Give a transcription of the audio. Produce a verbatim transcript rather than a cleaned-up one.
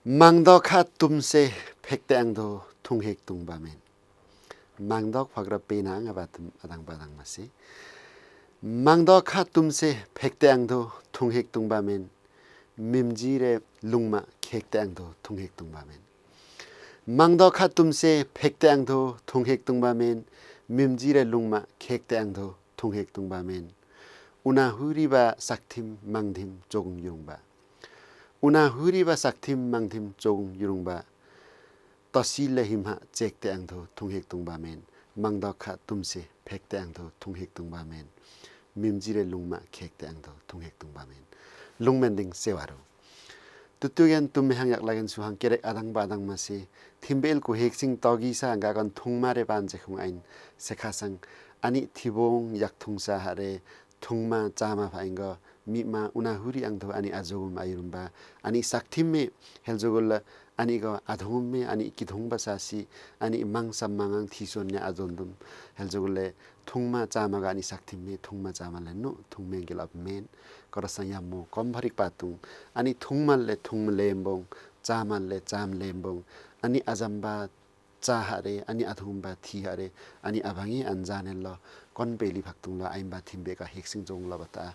Mangdok kha tumse phekte angdo thunghek tungba men. Mangdok phagrap pena anga batam adang badang masi. Mangdok kha tumse phekte angdo thunghek tungba men. Mimjire lungma khekte angdo thunghek tungba men. Mangdok kha tumse phekte angdo thunghek tungba men. Mimjire lungma khekte angdo thunghek tungba men. Una huriba sakthim mangthim chogung yurungba. Una huriba sakthim mangthim chogung yurungba. Tosi le himha chekte angdo thunghek tungba men. Mangdok kha tumse phekte angdo thunghek tungba men. Mimjire lungma khekte angdo thunghek tungba men. Lungmen ding sewaru. Tutugen tumme hang yaklagen suhang kerek adang badang masi. Thimbe ilku heksing togi sa angga kon thungmare ban jekhung ain sekhasang. Ani thibong yak thungsa hare thungma chama phaingo mima una huri angdo ani ajogum ayurumba. Ani sakthimme heljogulla ani go adhungme ani kithungba sasi ani mang sam mangang thison ne ajondum heljogulle thungma chama ga ani sakthimme thungma chama lennu thungmengil ab men. Korosang yammo kom pharik patung ani thungmal le thung lembong chamal le cham lembong ani ajamba cha hare ani adhungba thi hare ani abangi anjanello kon peli phaktung lo aimba thimbe ka heksing jong lo bata